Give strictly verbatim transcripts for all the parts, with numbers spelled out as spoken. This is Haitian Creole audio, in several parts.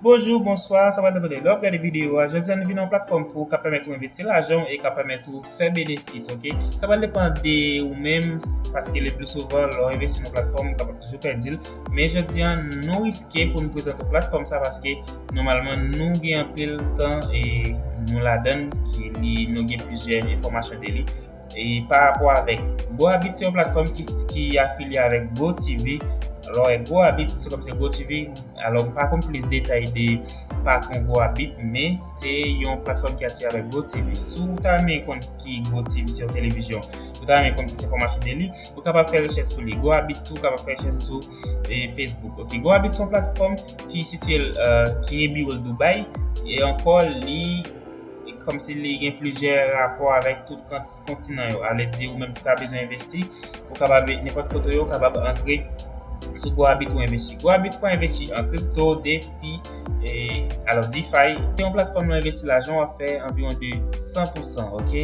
Bonjou, bonswa, sa pral depann de lè w ap gade videyo a. Jodi a nou vin yon platfòm pou w k ap pèmèt ou envesti lajan w e k ap pèmèt ou fè benefis, oke? Sa pral depann de ou menm, paske le pli souvan, lè w envesti nan yon platfòm, ou kapab toujou pèdi l. Men jodi a, nou riske pou nou prezante w platfòm sa, paske nòmalman, nou gen anpil tan e nou ladan l, ki li, nou gen plizyè enfòmasyon de li. E pa rapò avèk GoAbit, se yon platfòm ki, ki afilye avèk GoTv. Alò, GoAbit, se kòm se GoTv. Alò, m pa konn plis detay de patwon GoAbit, men se yon platfòm ki afilye avèk GoTv. Si w ta renmen konn ki GoTv, se yon televizyon, ou ta renmen konn plis enfòmasyon de li, ou kapab fè rechèch sou li. GoAbit tou, ou kapab fè rechèch sou, e, Facebook. Ok, GoAbit se yon platfòm ki sitiye l, e, ki gen biwo l Dubai, e ankò, li kòmsi li gen plizyè rapò avèk tout kant-, kontinan yo. A vle di, ou menm ki ta bezwen envesti, ou kapab, nenpòt kote yo, ou kapab antre sou GoAbit ou envesti. GoAbit pou envesti an kripto, DeFi, e, alò, DeFi, se yon platfòm nan envesti lajan w ap fè anviwon de san pou san, ok?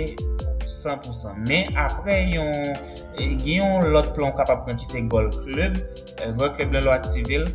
San pou san. Men apre yon, e, gen yon lòt plan w kapab pran ki se Gold Club. E, Gold Club lan lè w aktive l,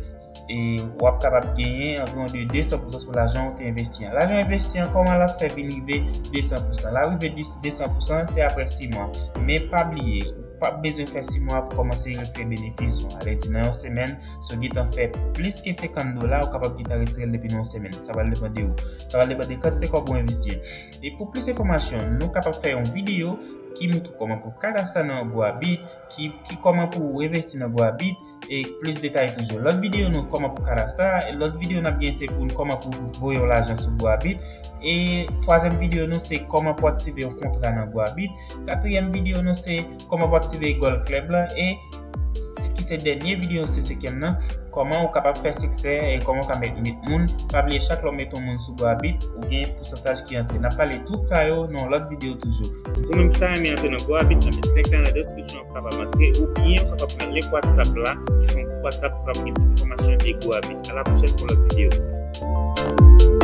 e, w ap kapab genyen anviwon de de san pou san sou lajan w te envesti an. Lajan w envesti an, kòman l ap fè vin rive de san pou san? L ap rive de san pou san, se apre sis mwa. Men pa bliye, ou p ap bezwen fè sis mwa pou kòmanse retire benefis ou. A vle di, nan yon semèn, si w gentan fè plis ke senkant dola, ou kapab gentan retire l depi nan yon semèn. Sa pral depann de ou. Sa pral depann de kantite kòb ou envesti an. E pou plis enfòmasyon, nou kapab fè yon videyo ki montre w kòman pou kadastre nan GoAbit, ki, ki kòman pou envesti nan GoAbit, e plis detay toujou. Lòt videyo nou, kòman pou kadastre, e lòt videyo n ap gen se pou nou kòman pou voye yon lajan sou GoAbit, e twazyèm videyo nou se kòman pou aktive yon kontra nan GoAbit, katriyèm videyo nou se kòman pou aktive Gold Club lan, e si, ki se dènye videyo, se senkyèm nan, kòman ou kapab fè siksè e kòman ou ka met, met moun. Pa bliye, chak lè w met yon moun sou GoAbit, ou gen pousantaj ki antre. N ap pale tout sa yo nan yon lòt videyo toujou. Ou menm ki ta renmen antre nan GoAbit, nan met link la nan deskripsyon, ou kapab antre, oubyen ou kapab pran link WhatsApp la, ki se yon gwoup WhatsApp, ou kapab gen plis enfòmasyon de GoAbit. A la pwochèn pou lòt videyo.